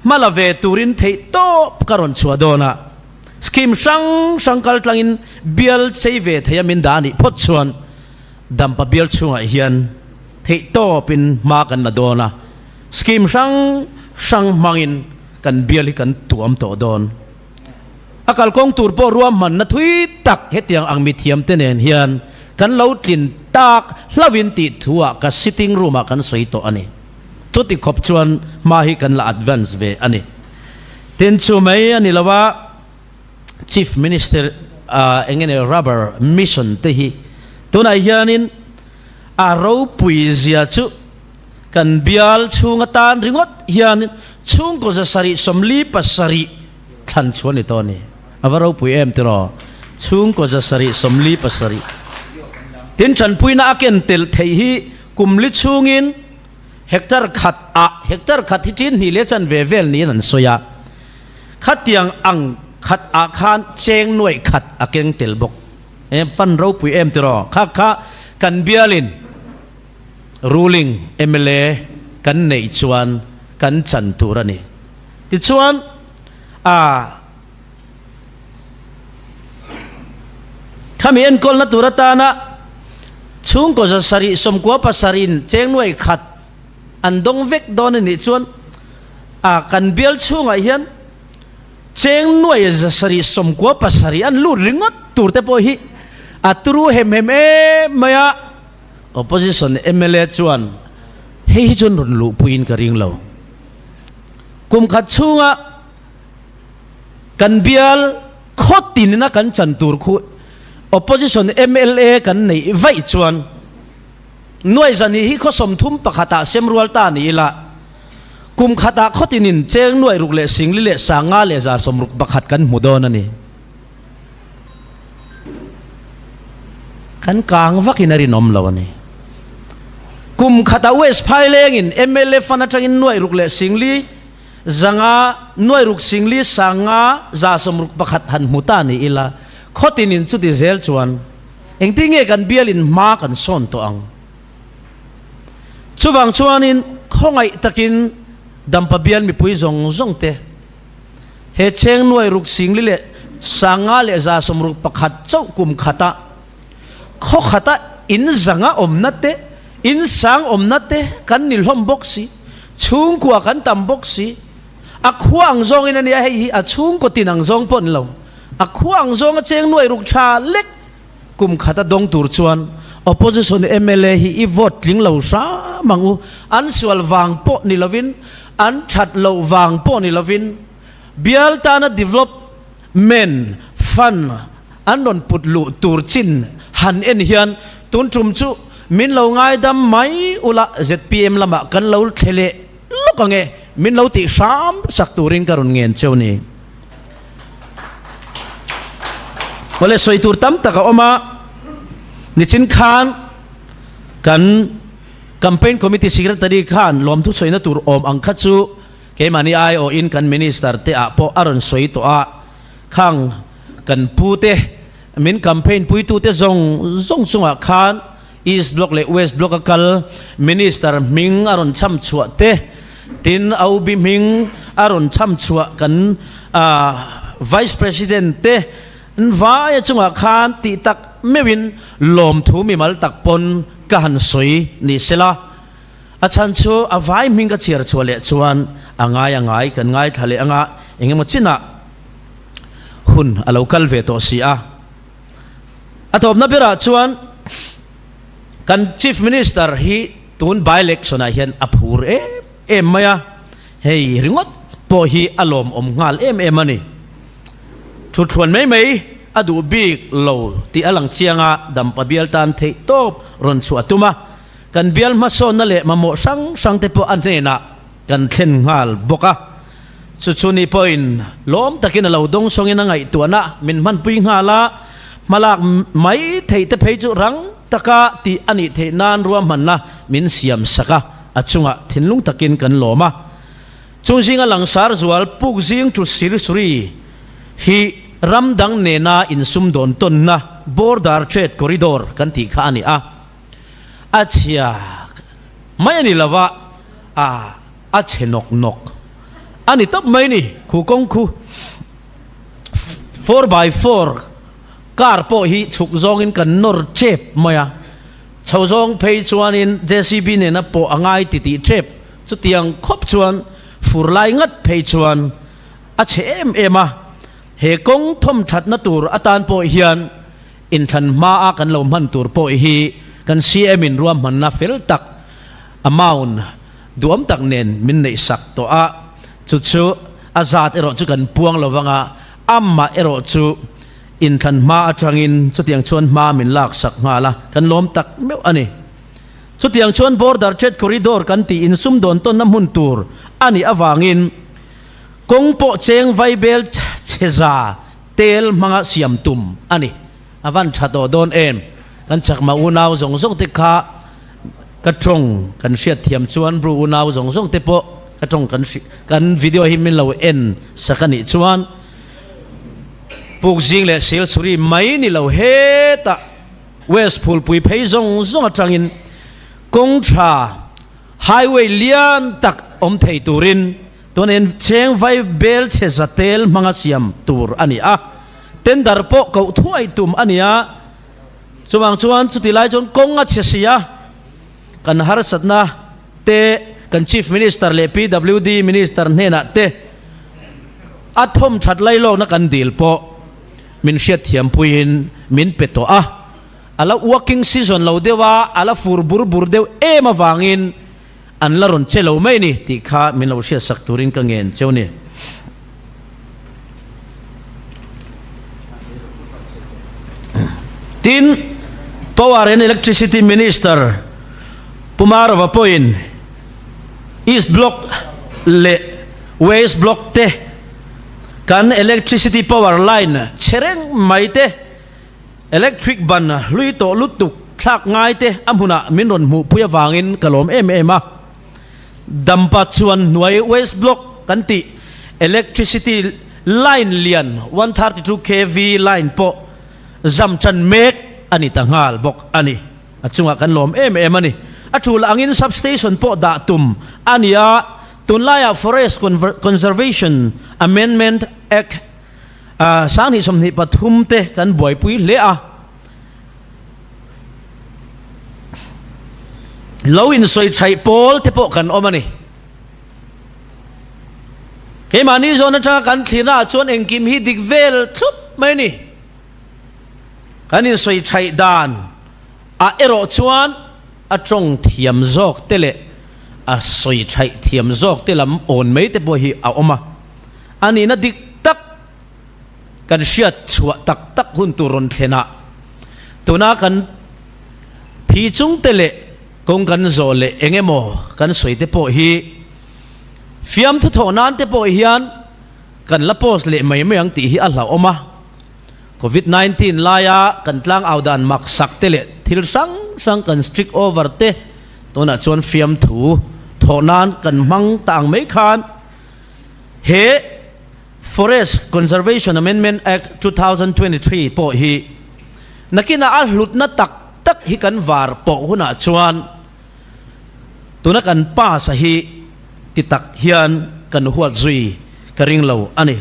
hma la ve turin theih tawp ka rawn chhuah dawn a, scheme hrang hrang kal tlangin bial chei ve thei a min dah a nih phawt chuan Dampa bial chhungah hian theih tawpin hma kan la dawn a. Scheme hrang hrang hmangin kan bial hi kan tuam tawh dawn. A kalkawng tur pawh ruahmanna thui tak hetiang ang mithiam te nen hian kan lo tlin tak hlauhin tih thuah ka sitting room ah kan sawi tawh a ni. Chuti khawp chuan hma hi kan la advance ve a ni. Tin chu mai a ni lo a, Chief Minister eng nge rubber mission te hi tunah hianin a ropui zia chu Kan bial chhung atan ringawt hian chhungkaw 747 thlan chhuah a ni tawh a ni. A va ropui em tiraw? Chhungkaw 747. Tin tanpuina a ken tel theih hi kum li chhungin hectare khat ah hectare khat hi tin hnih leh chan ve vel niin an sawi a. Khatiang ang khat ah khan cheng nuaih khat a keng tel bawk. E fan ropui em tiraw? Kha kha kan bialin. Ruling mla kan neih chuan kan chan tur a ni. Tichuan a khami enkawlna tur atana chhungkaw 797 in cheng nuai khat an dawng vek dawn a nih chuan a kan bial chhungah hian cheng nuai 797 an lut ringawt tur te pawh hi a turu hem hem em mai a. Opposition mla chuan hei hi chuan rawn luhpuiin ka ring lo. Kum khat chhunga kan bial khaw tinina kan chan tur khu opposition mla kan neih vaih chuan nuai zani hi khaw 31 ah sem rual ta ni ila kum khatah khaw tinin cheng nuai ruk leh 40 leh 500 leh 161 kan hmu dawn a ni. Kan kang vakin a rinawm lo a ni. Kum khatah West Phailengin mla fund atangin nuaih ruk leh 40 500 nuaih ruk 40 500 161 han hmu ta ni ila, khawtinin chuti zel chuan engtin nge kan bialin hma kan sawn tawh ang? Chuvang chuanin khawngaih takin Dampa bial mipui zawng zawng te, He cheng nuai ruk 40 leh 500 leh 161 chauh kum khata khaw khata in zanga awmna te, in sang awmna te kan ni hlawm bawk si, chhungkua kan tam bawk si. A khua ang zawngin a nia hei hi a chhungkaw tin ang zawng pawh ni lo. A khua ang zawnga cheng nuai ruk tha lek kum khata dawng tur chuan opposition mla hi i vote tling lo hram ang u. An sual vang pawh ni lovin, an that loh vang pawh ni lovin, bial tana develop Men fund an rawn put luh tur chin han en hian tun tum chu min lo ngaidam mai ula zpm lamah kan lo thle leh lawk ang e, min lo tih hram sak turin ka rawn ngen cheu ni. Awle sawi tur tam tak a awm a, nichin khan kan campaign committee secretary khan lawmthu sawina tur awm ang kha chu Keimahni aiawhin kan Minister te ah pawh a rawn sawi tawh a, khang kan pu te, min campaign puitu te zawng zawng chungah khan East Block leh West Block a kal Minister hming a rawn chham chhuah te, tin OB hming a rawn chham chhuah kan Vice President te vaia chungah khan tih tak meuhin lawmthu mimal tak pawn ka han sawi ni sela. A chhan chu a vai hming ka chhiar chhuah leh chuan a ngai a ngai kan ngaithla leh anga eng emaw chinah hun a lo kal ve tawh si a. A tawpna berah chuan kan Chief Minister hi tun by election ah hian a phur em em mai a, hei ringawt pawh hi a lawmawm nghal em em a ni. Thuthluan mai mai a duh bik lo tih a lang chiang a, Dampa bial tan theih tawp rawn chhuah a tum a. Kan bial hmasawnna leh mamawh hrang hrang te pawh a hnenah kan thlen nghal bawk a. Chu chu ni pawhin lawm takin a lo dawng sawngin a ngaihtuahna min hmanpui nghal a, hmalak mai theih te phei chu rang taka tih a nih theih nan ruahmanna min siam sak a, a chungah thinlung takin kan lawm a. Chung zinga langsar zual puk zing chu Sirisuri hi ram dang nena insumdawn tawnna Border Trade Corridor kan tih kha a ni a. A chhia mai a ni lo a, a a chhe nawk nawk a ni tawp mai ni. Khu kawng khu 4x4 car pawh hi chhuk zawngin kan nawr tep mai a, chho zawng phei chuanin JCB nena pawh a ngai ti tih tep chutiang khawp chuan fur lai ngat phei chuan a chhe em em a. He kawng thawm thatna tur atan pawh hian Inthlan hmaa kan lo hman tur pawh hi kan CM in ruahmanna fel tak, amount duam tak nen min neih sak tawh a, chu chu a zat erawh chu kan puang lo vang a, amah erawh chu inthlan hma atangin chutiang chuan hma min lak sak nghal a, kan lawm tak meuh a ni. Chutiang chuan Border Trade Corridor kan tih insumdawn tawnna hmun tur a nih avangin kawng pawh cheng vaibel chhe za Tel hmanga siam tum a ni. A van tha tawh dawn em? Kan chakma unau zawng zawng te kha ka tawng kan hriat thiam chuan bru unau zawng zawng te pawh ka tawng kan kan video hi min lo en sak a nih chuan puk zing leh silchuri mai ni lo hetah West Phulpui phei zawng zawng atangin kawng tha highway lian tak awm thei turin Tuanin cheng vai bel chhe zatel hmanga siam tur a ni a, tender pawh koh thuai tum a ni a, chuvang chuan chuti lai chuan kawng a chhe si a, kan harsatna te kan Chief Minister leh PWD Minister hnenah te a thawm that lailawkna kan dil pawh min hriatthiam puiin min pe tawh a, a la working season lo deuh a, a la fur bur bur deuh em avangin An la rawn che lo mai ni tih kha min lo hriatsak turin ka ngen cheu ni. Tin, Power and Electricity Minister Pu Marova pawhin East Block leh West Block te kan electricity power line che reng mai te, Electric ban hlui tawh lutuk thlak ngai te a hmunah min rawn hmuhpui avangin ka lawm em em a. Dampa chuan hnuai West Block kan tih electricity line lian 132 kv line pawh zam tan mek a ni ta nghal bawk a ni. A chungah kan lawm em em a ni. A tul angin substation pawh dah tum a ni a, tunlaiah Forest Conservation Amendment Act Sanghnih 23 te kan buaipui hle a. Lo insawi chhaih pawl te pawh kan awm a ni. Keimahni zawn atanga kan thlirna ah chuan engkim hi dik vel thlup mai a ni. Kan insawi chhaih dan ah erawh chuan a tawng thiam zawk te leh a sawi chhaih thiam zawk te lam awn mai te pawh hi a awm a. A nihna dik tak kan hriat chhuah tak tak hun tur rawn thlen ah tuna kan phi chung te leh kawng kan zawh leh eng emaw kan sawi te pawh hi fiamthu thawh nan te pawh hian kan la post leh mai mai ang tih hi a hlauhawm a. Covid 19 laia kan tlang au dan mak sak te leh thil hrang hrang kan strict over te tunah chuan fiamthu thawh nan kan hmang ta ang mai khan he Forest Conservation Amendment Act 2023 pawh hi nakinah a hlutna tak tak hi kan var pawh hunah chuan tuna kan pass a hi ti tak hian kan huat zui ka ring lo a ni.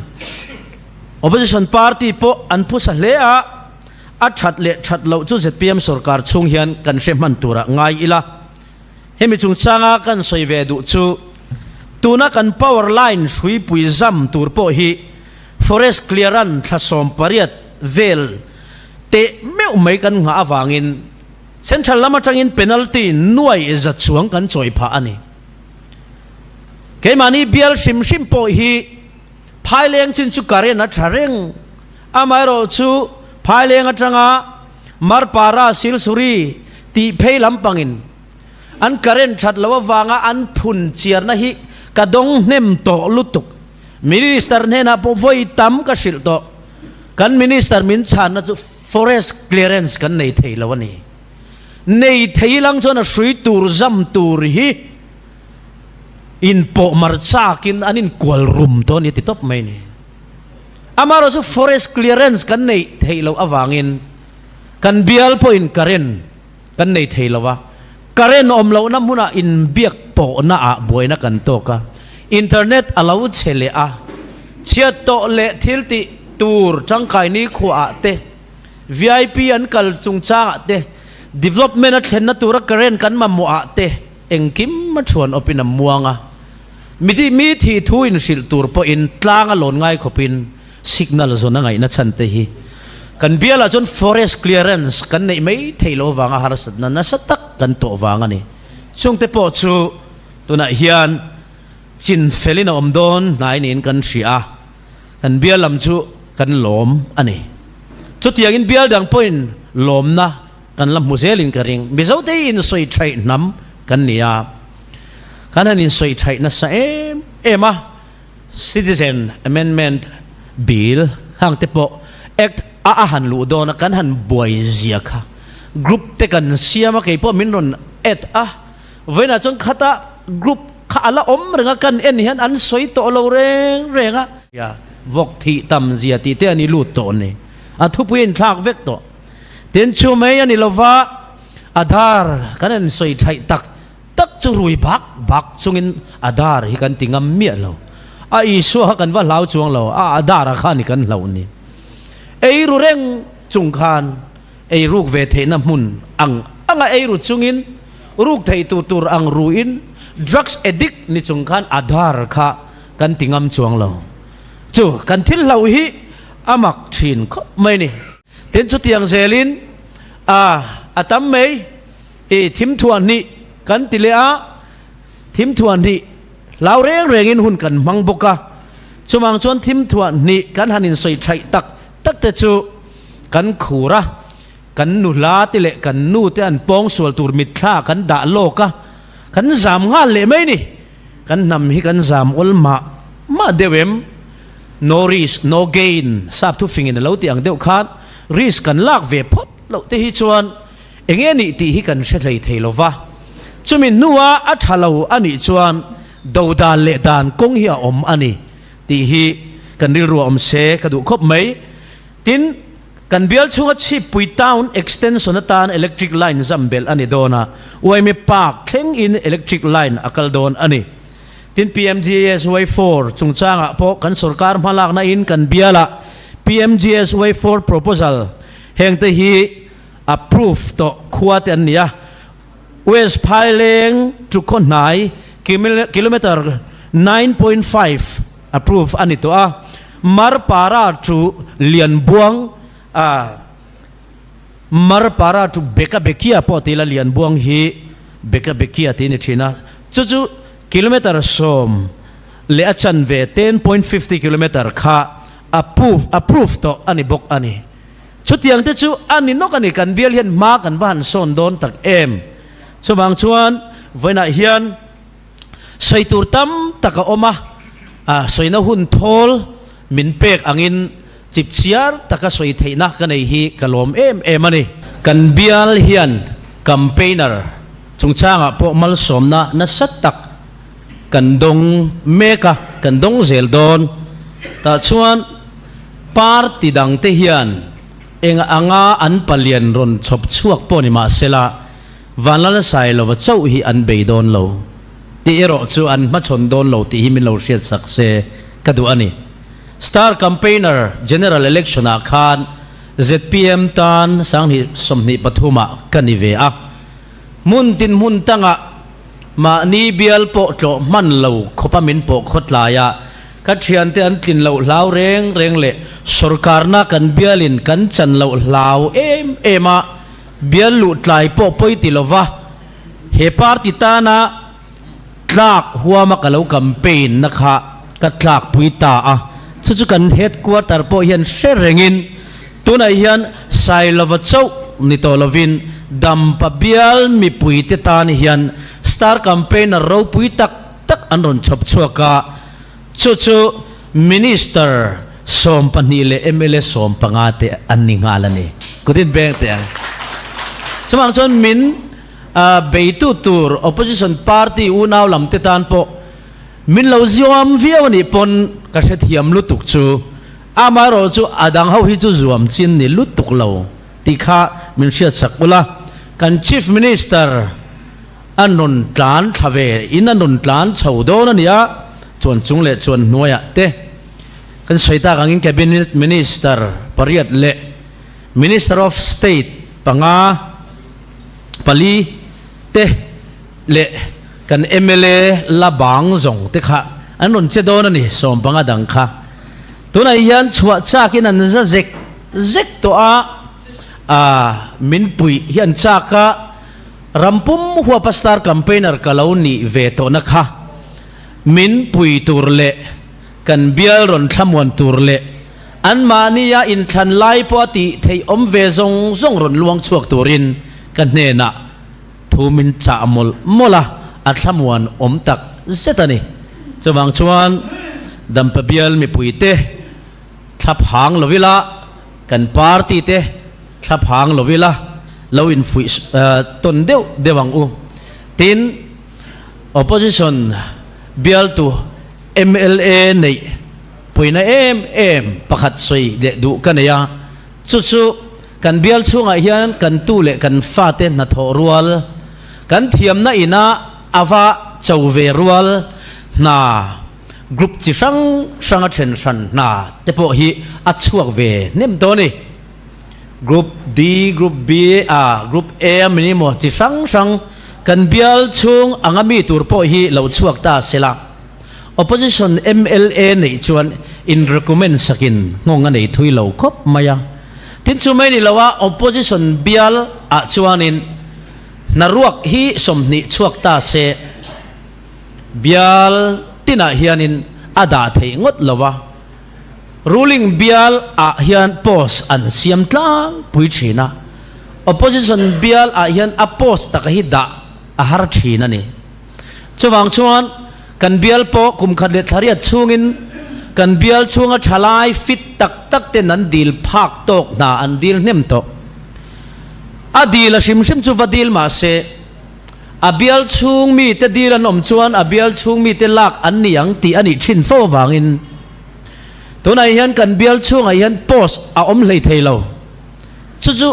Opposition party pawh an phusa hle a, a that leh that loh chu zpm sorkar chhung hian kan hre hman turah ngai ila. Hemi chungchanga kan sawi ve duh chu tuna kan power line hruipui zam tur pawh hi forest clearance thla 18 vel teh meuh mai kan nghah avangin central lam atangin penalty nuai za chuang kan chawi phah a ni. Keimahni bial hrim hrim pawh hi Phaileng chin chu current a tha reng. Amaherawhchu Phaileng atanga Marpara Silsuri tih phei lampangin an current that loh avanga an phun chiarna hi ka dawng hnem tawh lutuk. Minister hnenah pawh vawi tam ka hrilh tawh. Kan Minister min chhanna chu forest clearance kan nei thei lo a ni. Nei thei lang chuan a hrui tur zam tur hi inpawh mar chakin an inkual rum tawh a ni ti tawp mai a ni. Amaherawh chu forest clearance kan neih theih loh avangin kan bial pawhin current kan nei thei lo a, current awm lohna hmunah inbiak pawhna ah buaina kan tawk a, internet a lo chhe leh a, chhiat tawh leh thil tih tur tangkai nikhua ah te, Vip an kal chungchangah te, development a thlenna tura current kan mamawh ah te engkim a thuan awpin a muang a. Midi mi thih thu inhrilh tur pawhin tlang a lawn ngai khawpin signal zawn a ngaihna chhan te hi kan bialah chuan forest clearance kan neih mai theih loh avanga harsatna nasa tak kan tawh vang a ni. Chungte pawh chu tunah hian chin felin a awm dawn hnai niin kan hria a. Kan bial lam chu kan lawm a ni. Chutiangin bial dang pawhin lawmna kan la hmu zelin ka ring. Mizote hi insawi thaih hnam kan ni a, kan han insawi thaih nasa em em a. Citizen Amendment Bill hang te pawh Act a a han luh dawn a, kan han buai zia kha. Group te kan siam a, kei pawh min rawn add a. Vawiinah chuan khata group kha a la awm reng a, kan en hian an sawi tawh lo reng reng a. Vawk thih tam zia tih te a ni lut tawh ni. A thupui a inthlak vek tawh. Tin chu mai a ni lova, Aadhaar kan han sawi thaih tak tak chu rui bak bak chungin Aadhaar hi kan ti ngam miah lo. A Isua kha kan va hlau chuang lo, a Aadhaar a kha ni kan hlauh ni. Ei ru reng chung khan ei ruk ve theihna hmun ang anga ei ru chungin ruk theih tur tur ang ruin drugs addict ni chung khan Aadhaar kha kan ti ngam chuang lo. Chu kan thil hlauh hi a mak thin khawp mai ni. Tin chutiang zelin a a tam mai i thimthuah hnih kan ti leh a, thimthuah hnih hlau reng rengin hun kan hmang bawk a, chumang chuan thimthuah hnih kan han insawi thaih tak tak te chu kan khur a, kan nula te leh kan nu te an pawngsual tur mitthla kan dah lawk a, kan zam nghal leh mai ni. Kan hnam hi kan zam awl mah mah deuh em? No risk, no gain, sap thufingin a lo tih ang deuh khan risk kan lak ve phawt loh te hi chuan eng nge nih tih hi kan hre hlei thei lo va. Chumi hnua a tha lo a nih chuan do dan leh dan kawng hi a awm a ni tih hi kan rilru a awm se ka duh khawp mai. Tin, kan bial chhunga Chhippui Town Extension atan electric line zam belh a ni dawn a, Uaime Park thleng in electric line a kal dawn a ni. Tin, PMGSY four chungchangah pawh kan sorkar hmalakna in kan bialah PMGSY four proposal hengte hi approve tawh khua te an ni a, West Phaileng to Khawhnai kilometre 9.5 approve a ni tawh a, Marpara to Lianbuang ah Marpara to Bekabekia pawh ti ila Lianbuang hi Bekabekia tih a ni thin a, chu chu kilometre 10 leh a chanve 10.50 kilometre kha. Approve approve tawh a ni bawk a ni. Chutiang te chu a ni nawk a ni, kan bial hian hma kan va han sawn dawn tak em. Chuvang chuan vawiinah hian sawi tur tam tak a awm a, sawina hun thawl min pek angin chipchiar taka sawi theihna ka nei hi ka lawm em em a ni. Kan bial hian campaigner chungchangah pawh malsawmna nasa tak kan dawng mek a, kan dawng zel dawn. Tah chuan party dangte hian eng anga an palian rawn chhawp chhuak pawh ni mah sela, Vanlalsailova chauh hi an bei dawn lo tih erawh chu an hmachhawn dawn lo tih hi min lo hriat sak se ka duh a ni. Star Campaigner General Election ah khan zpm tan 2023 ah ka ni ve a, hmun tin hmun tangah mahni bial pawh tlawh hman lo khawpa min pawh khawtlai a, ka thiante an tlin loh hlau reng reng leh sawrkarna kan bialin kan chan loh hlau em em a, Bial luh tlai pawh pawi ti lova he party tana tlak huama ka lo campaign na kha ka tlak pui ta a, chu chu kan headquarter pawh hian hre rengin tunah hian Sailova chauh ni tawh lovin Dampa bial mipuite tan hian star campaigner ropui tak tak an rawn chhawp chhuak a, chu chu Minister 12 leh mla 15 te an ni nghal a ni. Kutin beng teh ang. Chuvang chuan min beitu tur opposition party unau lam te tan pawh min lo zuam viau a nih pawn ka hrethiam lutuk chu. Amaherawh chu a dang ho hi chu zuam chin ni lutuk lo tih kha min hriatsak ula. Kan Chief Minister A nun tlan thla ve in a nun tlan chho dawn a nia, chuan chung leh chuan hnuaiah te kan sawi tak angin Cabinet Minister pariat leh Minister of State panga pali te leh kan mla la bang zawng te kha an rawn che dawn a ni, 15 dang kha tunah hian chhuah chakin an za zek zek tawh a, aa min puih hi an chak a. Rampum huapa star campaigner ka lo nih ve tawhna kha min pui tur leh kan bial rawn thlamuan tur leh anmahnia inthlan lai pawh a tih theih awm ve zawng zawng rawn luang chhuak turin ka hnenah thu min chah mawlh mawlh a, a thlamuan awm tak zet a ni. Chuvang chuan Dampa bial mipuite thlaphang lo ila kan party te Thla phang lo ila, lo infuih tawn deuh deuh ang u. Tin, Opposition bialtu mla neih puina em em pakhat sawi leh duh ka nei a, chu chu kan bial chhungah hian kan tu leh kan fate hnathawh rual, kan thiamna ina a va cho ve rual hna group chi hrang hranga then hran hna te pawh hi a chhuak ve hnem tawh a ni. Group D, Group B, A, Group A a mini maw chi hrang hrang kan bial chhung anga mi tur pawh hi lo chhuak ta se la. Opposition mla neih chuan in recommend sakin nghawng a nei thui lo khawp mai a. Tin chu mai ni lo a opposition bial ah chuanin hnaruak hi 20 chhuak ta se bial tinah hianin a dah theih ngawt lo a. Ruling bial ah hian post an siam tlangpui thin a, opposition bial ah hian a post taka hi dah a har thin a ni. Chuvang chuan kan bial pawh kum khat leh thlariat chhungin kan bial chhunga thalai fit tak tak ten an dil phak tawk hna an dil hnem tawh. A dil a hrim hrim chu va dil mah se a bial chhung mite dil an awm chuan a bial chhung mite lak an ni ang tih a nih thin fo avangin tunah hian kan bial chhungah hian post a awm hlei thei lo. Chu chu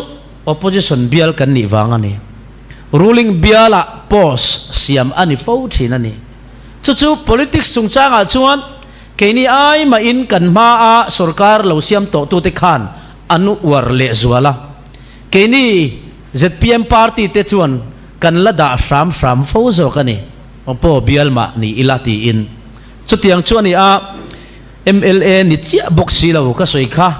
opposition bial kan nih vang a ni. Ruling bialah post siam a ni fo thin a ni. Chu chu politics chungchangah chuan keini ai mahin kan hmaa sorkar lo siam tawhtute khan an uar lehzual a. Keini zpm party te chuan kan la dah hram hram fo zawk a ni. Awmpaw bial mah ni ila tiin. Chutiang chu a ni a, mla ni chiah bawk si lo ka sawi kha.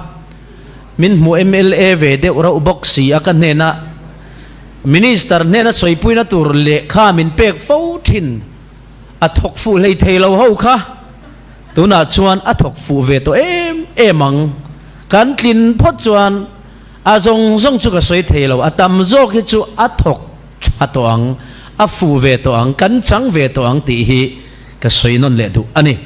Min hmu mla ve deuh rauh bawk si a ka hnena Minister hnena sawipuina tur lehkha min pek fo thin a thawk fuh hlei thei lo ho kha tunah chuan a thawk fuh ve tawh em em ang. Kan tlin phawt chuan a zawng zawng chu ka sawi thei lo, a tam zawk hi chu a thawk tha tawh ang, a fuh ve tawh ang, kan chang ve tawh ang tih hi ka sawi nawn leh duh a ni.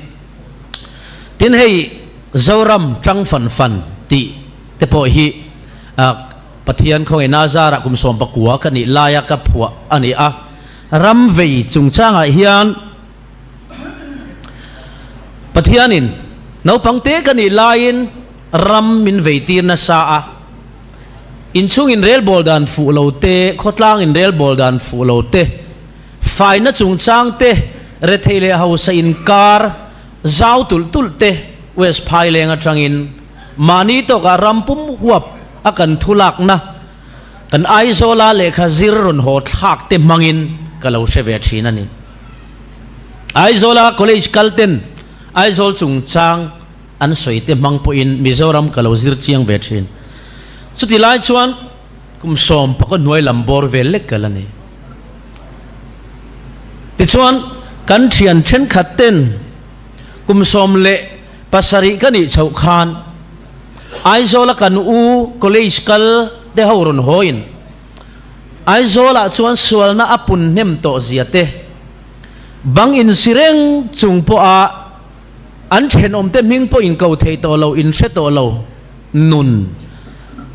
Tin hei Zoram tang fan fan tih te pawh hi Pathian khawngaih Nazarah kum 19 ka nih laia ka phuah a ni a, ram vei chungchangah hian Pathianin naupang te ka nih laiin ram min vei tir nasa a, inchhung inrelbawl dan fuh lo te, khawtlang inrelbawl dan fuh lo te, faina chungchang te, rethei leh hausa inkar zau tulh tulh te West Phaileng atangin mahni tawkah ram pum huap a kan thulakna kan Aizawla lehkha zir rawn haw thlak te hmangin ka lo hre ve thin a ni. Aizawla college kal ten Aizawl chungchang an sawi te hmang pawhin Mizoram ka lo zir chiang ve thin. Chuti lai chuan kum 10 hnuai lam bawr vel lek ka la ni. Tichuan kan thian thenkhat ten kum 17 ka nih chhoh khan Aizawla kan u college kal te ho rawn hawiin Aizawlah chuan sualna a pun hnem tawh zia te, bang insi reng chung pawha an thenawmte hming pawh inko thei tawh lo, inhre tawh lo nun,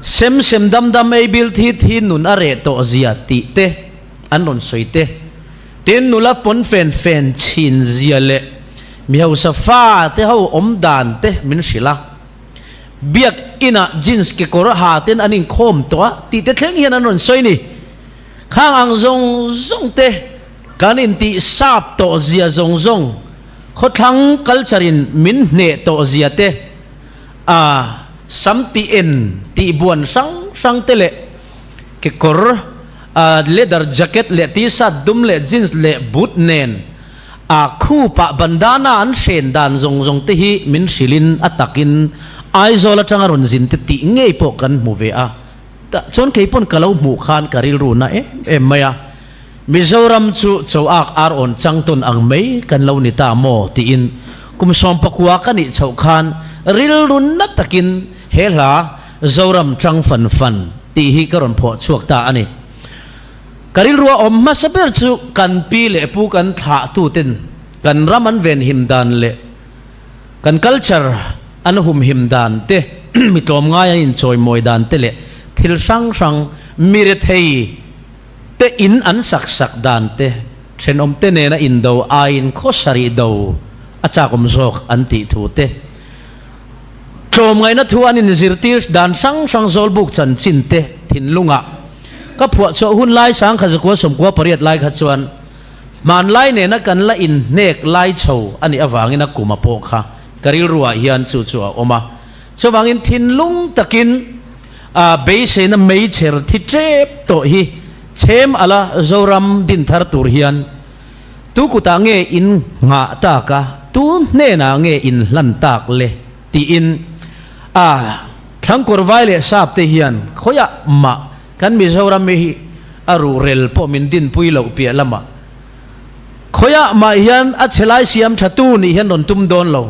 sem sem dam dam ei bil thi thi nun a reh tawh zia tih te an rawn sawi te, tin nula pawn fen fen chhin zia leh mi hausa fa te ho awm dan te min hrilh a. Biak inah jeans kekawr ha ten an inkhawm tawh a tih te thleng hian an rawn sawi ni. Khang ang zawng zawng te kan intih sap tawh zia zawng zawng, khawthlang culture in min hneh tawh zia te, a sam tih en tih buan hrang hrang te leh kekawr, leather jacket leh t-shirt dum leh jeans leh boot nen A khupah bandana an hren dan zawng zawng te hi min hrilhin a takin Aizawl atanga rawn zin te tih ngei pawh kan hmu ve a, tah chuan kei pawn ka lo hmuh khan ka rilru na em em mai a, Mizoram chu Choak ar awn chang tawn ang mai kan lo ni ta maw tiin kum 19 ka nih chhoh khan rilru na takin he hla Zoram chang fan fan tih hi ka rawn phuah chhuak ta a ni. Ka rilru a awm hmasa ber chu kan pi leh pu kan thlahtuten kan ram an venhim dan leh kan culture an humhim dan te, mi tlawmngai an inchawimawi dan te leh thil hrang hrang mi rethei te in an sak sak dan te, thenawm te nena indo aiin khaw sarih do a chakawm zawk an tih thu te, tlawmngaihna thu an inzirtir dan hrang hrang zawlbuk chanchin te thinlungah Ka phuahchhuah hun lai 1998 lai kha chuan hmanlai nena kan la inhnek lai chho a nih avangin a kum a pawh kha ka rilruah hian chu chu a awm a. Chuvangin thinlung takin a beiseina meichher thi tep tawh hi chhem ala Zoram din thar tur hian tu kutah nge in nghah tak a, tu hnenah nge in hlan tak le tiin a Thlangkawr vai leh sap te hian khawiah mah kan Mizoram hi a ruhrel pawh min dinpui loh piah lamah khawiah mah hian a chhe lai siam tha tu nih hian rawn tum dawn lo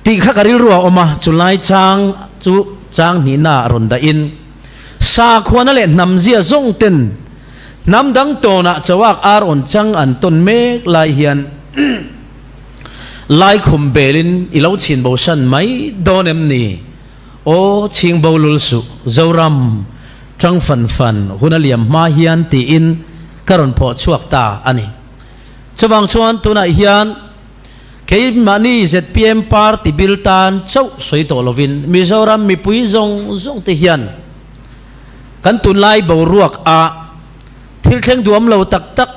tih kha ka rilru a awm a, chulai chang chu chang hnihna ah rawn dahin sakhuana leh hnam zia zawng ten hnam dang tawnah chawak ar awn chang an tawn mek lai hian Laikhum belin i lo chhin bo san mai dawn em ni? Aw, chhing bo lul suh, Zoram, tang fan fan, hun a liam hma hian tiin ka rawn phawh chhuak ta a ni. Chuvang chuan tunah hian keimahni zpm party bil tan chauh sawi tawh lovin Mizoram mipui zawng zawng te hian kan tunlai boruak a thil thleng duam lo tak tak,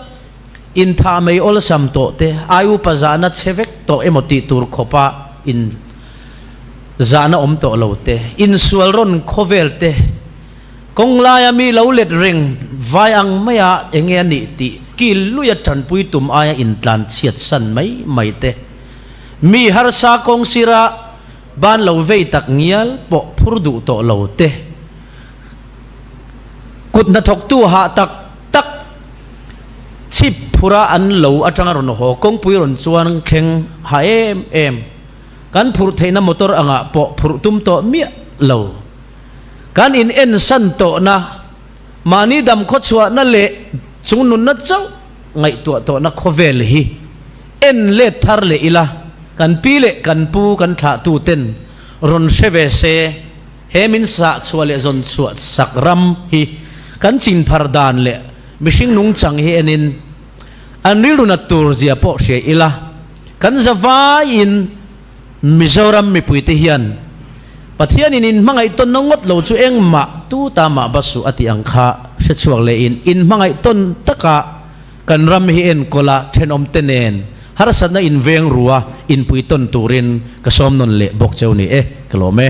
Intha mai awlsam tawh te, ai upa zahna chhe vek tawh emaw tih tur khawpa in zahna awm tawh lo te, insual rawn khawvel te, kawng laia mi lo let reng vai ang maia enge a nih tih kil luia tanpui tum aia intlan chhiat san mai mai te, mi harsa kawng sira ban lo vei tak ngial pawh phur duh tawh lo te, kut hnathawktu hah tak tak Chhip phura an lo atanga rawn haw kawngpui rawn chuan thleng ha em em. Kan phurh theihna motor angah pawh phurh tum tawh miah lo. Kan in ensan tawhna, mahni dam khawchhuahna leh chungnunna chauh ngaihtuah tawhna khawvel hi en let thar leh ila, kan pi leh kan pu kan thlahtu ten rawn hre ve se, he min sah chhuah leh zawn chhuah sak ram hi kan chinphar dan leh mihring nungchang hi enin an rilru nat tur zia pawh hria ila, kan zavaiin Mizoram mipuite hian Pathianin in hmangaih tawnna ngawt lo chu engmah tu ta mah basuh a tih ang kha hre chhuak lehin in hmangaih tawn taka kan ram hi enkawl a thenawmte nen harsatna in veng rua inpui tawn turin ka sawm nawn leh bawk cheu ni e, ka lawm e.